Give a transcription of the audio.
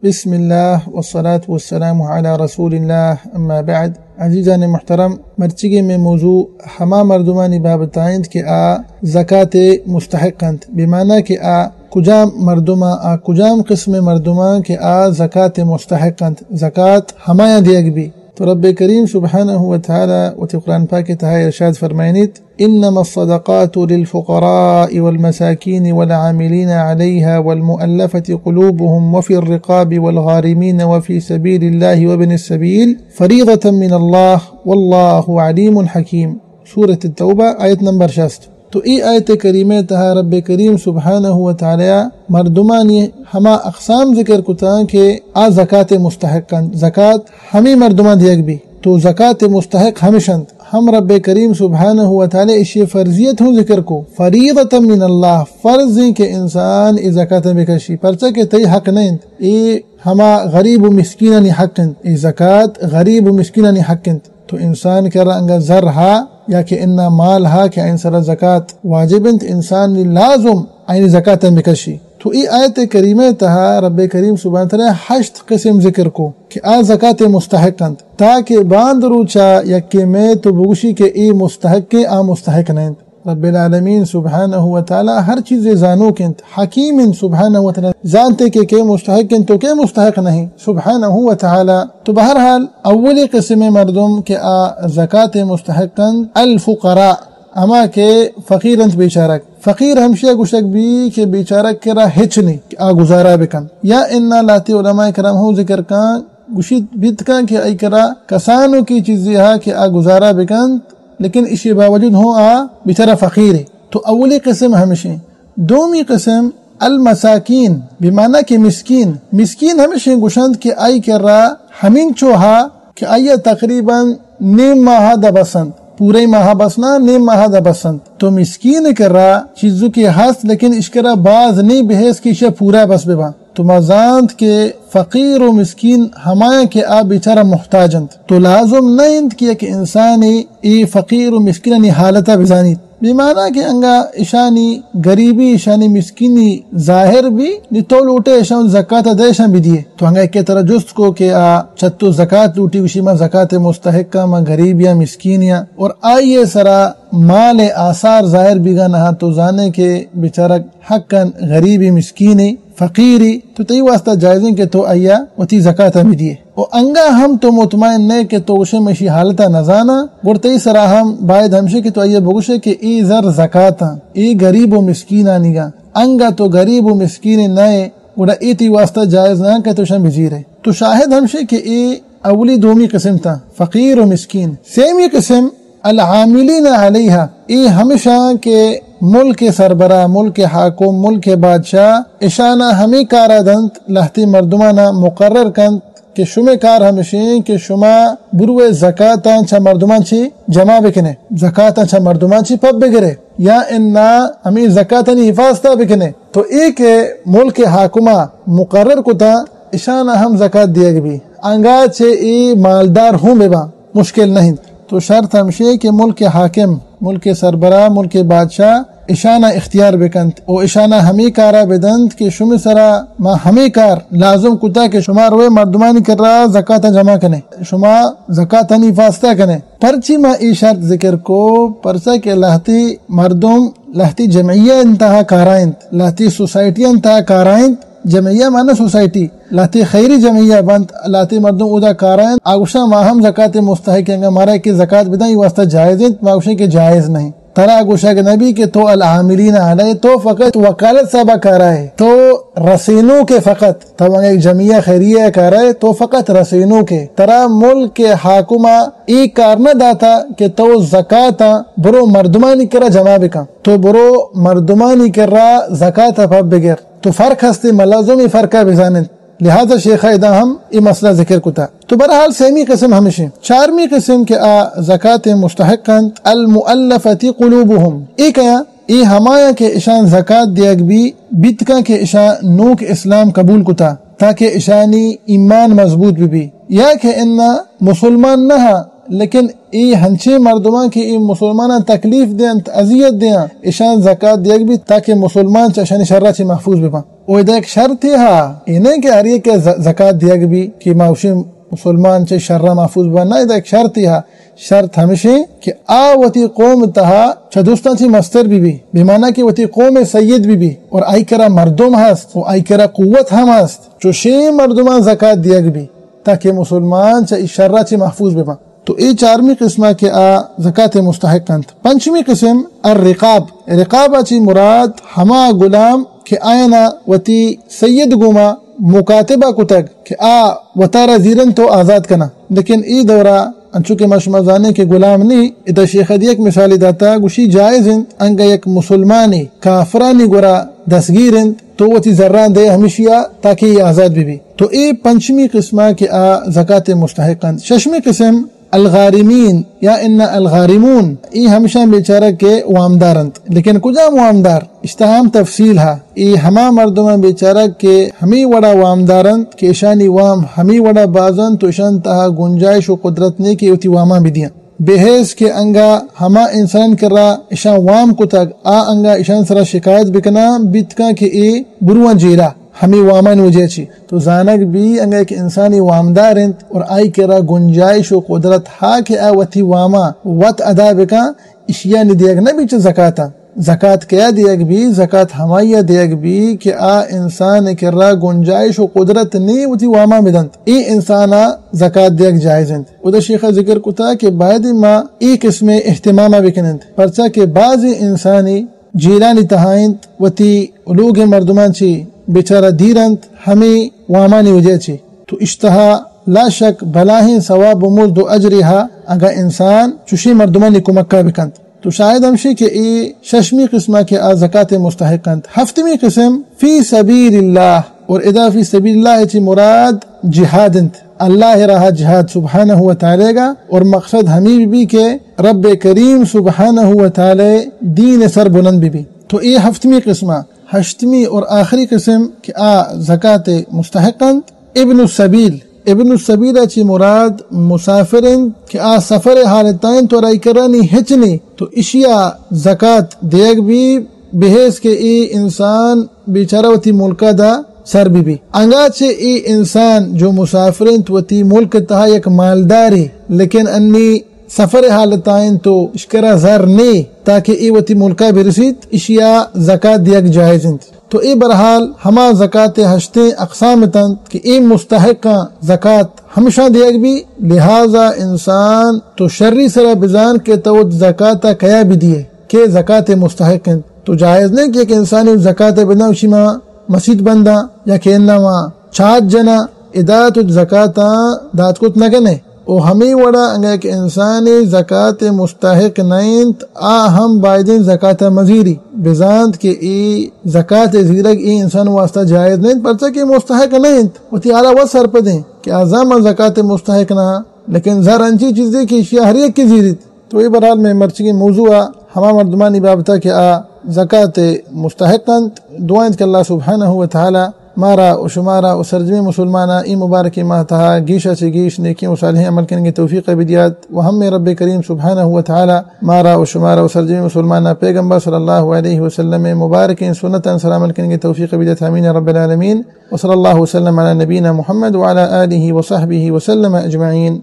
بسم اللہ والصلاة والسلام علی رسول اللہ، اما بعد۔ عزیزان محترم، مرچیگیں مئے موضوع ہما مردمانی بابت ءَ انت کہ آ زکات ءِ مستحق انت، بمعنی کہ آ کجام مردماں، آ کجام قسم مردماں کہ آ زکات ءِ مستحق انت، زکات ہمایاں دیگ بی۔ تو رب کریم سبحانہ و تعالی وتی قرآن پاک ءِ تہا ارشاد فرمائنیت، انما الصدقات للفقراء والمساكين والعاملين عليها والمؤلفة قلوبهم وفي الرقاب والغارمين وفي سبيل الله وابن السبيل فريضة من الله والله عليم حكيم۔ سورة التوبہ، آیت نمبر شست۔ تو اے آیت کریمہ ءِ تہا رب کریم سبحانہ و تعالی مردمانی ہما اقسام ذکر کتاں کہ آ زکات ءِ مستحق انت، زکات ہمے مردماں دیگ بی۔ تو زکات ءِ مستحق ہمش انت۔ ہم رب کریم سبحانہ و تعالی اشی فرضیت ہوں ذکر کو، فریضۃ من اللہ، فرض ایں کہ انسان اے زکات بکشی، پرچا کہ تئی حق نہ انت، اے ہما غریب و مسکینانی حق انت، اے زکات غریب و مسکینانی حق انت۔ تو انسان کرا انگا زر ہا یا کہ انا مال ہا کہ آئین سرا زکات واجب انت، انسان لازم آئین زکات بکشی۔ تو اے آیت کریمہ ءِ تہا رب کریم سبحانہ تعالی ہشت قسم ذکر کو کہ آ زکات ءِ مستحق انت، تاکہ باند روچا یکے مئے تو بگوشی کہ اے مستحق ایں، آ مستحق نہ انت۔ رب العالمین سبحانہ و تعالی ہر چیزے زانوک انت، حکیم انت سبحانہ و تعالی، زانتے کہ کے مستحق انت تو کے مستحق نہیں سبحانہ و تعالی۔ تو بہرحال اولی قسم مردم کہ آ زکات ءِ مستحق انت، الفقراء، ہما کہ فقیر انت بیچارگ۔ فقیر ہمشی ءَ گوشگ بی کہ بیچارگ کرا ہچ نی کہ آ گزارہ بکن، یا انا لہتے علماء کرام ہوں ذکر کن، گوشیت بیت کن کہ آئی کرا کسانوکیں چیزے ہا کہ آ گزارہ بکنت، لیکن اشی باوجود ہوں آ بیچارہ فقیرے۔ تو اولی قسم ہمشیں۔ دومی قسم المساکین، بمعنی کہ مسکین۔ مسکین ہمشیں گوشنت کہ آئی کرا ہمینچو ہا کہ آئی ءَ تقریباً نیم ماہ ءَ دبسنت، پورے ماہ ءَ بس نہ، نیم ماہ ءَ دبسنت۔ تو مسکین ءِ کرا چیزو کہ ہست، لیکن اش کرا باز نی بحیث کہ اشی ءَ پورا بس بباں۔ تو ما زانت کہ فقیر و مسکین ہمایاں کہ آ بیچارہ محتاج انت۔ تو لازم نہ انت کہ یک انسانے اے فقیر و مسکینانی حالت ءَ بزانیت۔ بمعنی کہ انگا اشانی غریبی، اشانی مسکینی ظاہر بی، نی تو لوٹے اشان زکات ءَ دے، اشان بدیے۔ تو انگا ایک ترا جست کو کہ آ چہ تو زکات لوٹی، گوشی من زکات مستحق آں، من غریبی آں، مسکینی آں، اور آئی سرا مال آثار ظاہر بیگا نہ، تو زانے کہ بیچارہ حقاً غریبی، مسکینی، فقیری، تو تئی واسطہ جائز انت کہ تو آئی ءَ وتی زکات ءَ بدیے۔ و انگا ہم تو مطمئن نئے کہ تو گوشے من اشی حالت ءَ نزاناں، گڑا تئی سرا ہم باید ہمشی کہ تو آئی ءَ بگوشے کہ اے زر زکات آں، اے غریب و مسکینانیگاں۔ انگا تو غریب و مسکین نئے، گڑا اے تئی واسطہ جائز نہ انت کہ تو اشاں بزیرے۔ تو شاہد ہمشی کہ اے اولی دومی قسم تاں، فقیر و مسکین۔ سیمی قسم العاملین علیہا، اے ہمشاں کہ ملک سربراہ، ملک حاکم، ملک بادشاہ اشانا ہمے کارا دنت، لہتے مردمانا مقرر کنت کہ شمے کار ہمشیں کہ شما بروے زکاتاں چہ مردمان چی جمع بکنے، زکاتاں چہ مردمان چی پب بگرے، یا انا ہمے زکاتانی حفاظتا بکنے۔ تو اے کہ ملک حاکما مقرر کتا، اشانا ہم زکات دیگ بی، انگا چہ اے مالدار ہوں بباں۔ مشکل نہ انت۔ تو شرط ہمشی کہ ملک حاکم، ملک سربراہ، ملک بادشاہ اشانا اختیار بکنت و اشانا ہمے کارا بدنت کہ شمے سرا ما ہمے کار لازم کتا کہ شما روے مردمانی کرا زکاتا جمع کنے، شما زکاتانی واسطہ کنے۔ پرچی ما اے شرط ذکر کو؟ پرچا کہ لہتی مردم لہتی جمعیہ انتہا کارا انت، لہتی سوسائٹی انتہا کارا انت، جمعیہ معنی سوسائٹی، لہتے خیری جمعیہ بنت، لہتے مردم اودا کارا انت، آ گوشاں ما ہم زکات مستحق انگا، مارا کہ زکات بدن، ای واسطہ جائز انت؟ ما گوشیں کہ جائز نہیں۔ ترا گوشگ نبی کہ تو العاملین علیہ، تو فقط وکالت صاحبہ کارا ہے، تو رسینو کے فقط، تو انگا ایک جمعیہ خیریہ کارا ہے، تو فقط رسینو کے۔ ترا ملک حاکمہ ای کار نہ داتا کہ تو زکات برو مردمانی کرا جمع بکن، تو برو مردمانی کرا زکات پہ بگر۔ تو فرق ہستے، ملازم ای فرقا بزانت۔ لہذا شیخا ادا ہم ای مسئلہ ذکر کتا۔ تو بہرحال سیمی قسم ہمشی۔ چارمی قسم کہ آ زکات مستحق انت، المؤلفة قلوبهم۔ ای کیا؟ ای ہمایاں کہ اشان زکات دیگ بی، بیتکاں کہ اشان نوک اسلام قبول کتا، تاکہ اشانی ایمان مضبوط بی، بی۔ یا کہ انا مسلمان نہ، لیکن ای ہنچیں مردماں کہ ای مسلماناں تکلیف دینت، اذیت دیاں، اشان زکات دیگ بیت تاکہ مسلمان چہ اشانی شرا چہ محفوظ بباں۔ او ادا یک شرطے ہا، اے نہ کہ ہر یک ز-، زکات دیگ بی کہ ما اوشیں مسلمان چہ شرا محفوظ بہ، نہ، ادا یک شرطے ہا۔ شرط ہمشیں کہ آ وتی قوم تہا چہ دوستاں چہ مستر بی بی، بہ معنی کہ وتی قوم سید بی بی اور آئی کرا مردم ہست و آئی کرا قوت ہم ہست، چوشیں مردماں زکات دیگ بی تاکہ مسلمان چہ ای شرا چہ محفوظ بباں۔ تو اے چارمی قسمہ کہ آ زکات مستحق انت۔ پنچمی قسم الرقاب۔ رقابا چی مراد ہما غلام کہ آیانا وتی سید گوما مکاتبہ کتگ کہ آ وتارا زیرنت و آزاد کناں۔ لیکن ای دورا انچو کہ ما شما زانیں کہ غلام نی، ادا شیخ ادی یک مثالے داتا، گوشی جائز انت انگا یک مسلمانی کافرانی گورا دستگیر انت تو وتی زراں دے ہمیشیا تاکہ ای آزاد بی بی۔ تو اے پنچمی قسمہ کہ آ زکات مستحق انت۔ ششمی قسم الغارمین یا ان الغارمون، ای ہمشاں بیچارہ کہ وامدار انت، لیکن کجام وامدار؟ اشتہا ہم تفصیل ہا۔ ای ہما مردماں بیچارہ کہ ہمی وڑا وامدار انت کہ اشانی وام ہمی وڑا باز انت تو اشان تہا گنجائش و قدرت نے کہ وتی واماں بدیاں۔ بحیث کہ انگا ہما انسان کرا اشان وام کتگ، آ انگا اشان سرا شکایت بکناں بیت کاں کہ اے برواں جیلا ہمی وامانی وجہ چی۔ تو زانگ بی انگا یک انسانی وامدار انت اور آئی کرا گنجائش و قدرت ہا کہ آ وتی واما وت ادا بکاں، اشیا نی دیگ نہ بی چہ زکاتا۔ زکات کیا دیگ بی؟ زکات ہمایا دیگ بی کہ آ انسان کرا گنجائش و قدرت نی وتی واما بدنت، اے انسانا زکات دیگ جائز انت۔ ادا شیخا ذکر کتا کہ باید ما اے قسم اہتماما بکننت، پرچا کہ بعضی انسانی جیلانی تہا انت، وتی لوگ مردمان چی بیچارہ دیر انت، ہمیں وامانی وجہ چی۔ تو اشتہا لا شک بلاہیں ثواب و مزد و اجرے ہا اگا انسان چوشیں مردمانی کمکا بکنت۔ تو شاید ہمشی کہ اے ششمی قسمہ کہ آ زکات مستحق انت۔ ہفتمی قسم فی سبیل اللہ، اور ادا فی سبیل اللہ چی مراد جہاد انت، اللہ راہ جہاد سبحانہ و تعالی گا، اور مقصد ہمی بی کہ رب کریم سبحانہ و تعالی دین سر بلند بی بی۔ تو اے ہفتمی قسمہ۔ ہشتمی اور آخری قسم کہ آ زکات مستحق انت، ابن السبیل۔ ابن السبیل چی مراد مسافر انت کہ آ سفر حالتا انت تو رائی کرانی ہچ نی، تو اشیا زکات دیگ بی، بحیث کہ اے انسان بیچارہ وتی ملکا دا سر بی بی۔ انگا چہ اے انسان جو مسافر انت وتی ملک تہا یک مالداری، لیکن انی سفر حالتا انت تو اشکرا زر نے تاکہ اے وتی ملکا برسیت، اشیا زکات دیگ جائز انت۔ تو اے بہرحال ہما زکات ہشتیں اقسام اتنت کہ اے مستحقاں زکات ہمشاں دیگ بی، لہذا انسان تو شری سرا بزان کہ تو وت زکات کیا بدیے کہ زکات مستحق انت۔ تو جائز نہیں کہ یک انسانی زکات بدنا اشی ما مسیت بنداں یا کہ انما چاچ جناں، ادا تو زکاتاں دات کت نہ کنے۔ و ہمے وڑا اگاں یک انسانے زکات مستحق نہ انت، آ ہم بایدیں زکات مزیری۔ بزانت کہ اے زکات زیرگ اے انسان واسطہ جائز نہ انت، پرچا کہ مستحق نہ انت۔ وتی حالا وت سرپدیں کہ آ زاں من زکات مستحق نہ آں، لیکن زر انچی چیزے کہ اشیا ہر یک کہ زیریت۔ تو اے بہرحال میں مرچگیں موضوع آ ہما مردمانی بابتا کہ آ زکات مستحق انت۔ دعا انت کہ اللہ سبحانہ و تعالی مارا و شمارا و سرجمیں مسلمانا اے مبارکیں ماہ تہا گیشا چہ گیش نیکیں و صالحیں عمل کنگے توفیق بدیات و ہمے رب کریم سبحانہ و تعالی مارا و شمارا و سرجمیں مسلمانا پیغمبر صلی اللہ علیہ وسلم مبارکیں سنتاں سر عمل کنگے توفیق بدیات۔ آمین رب العالمین۔ وصلی اللہ وسلم علی نبینا محمد وعلی آلہ وصحبہ وسلم اجمعین۔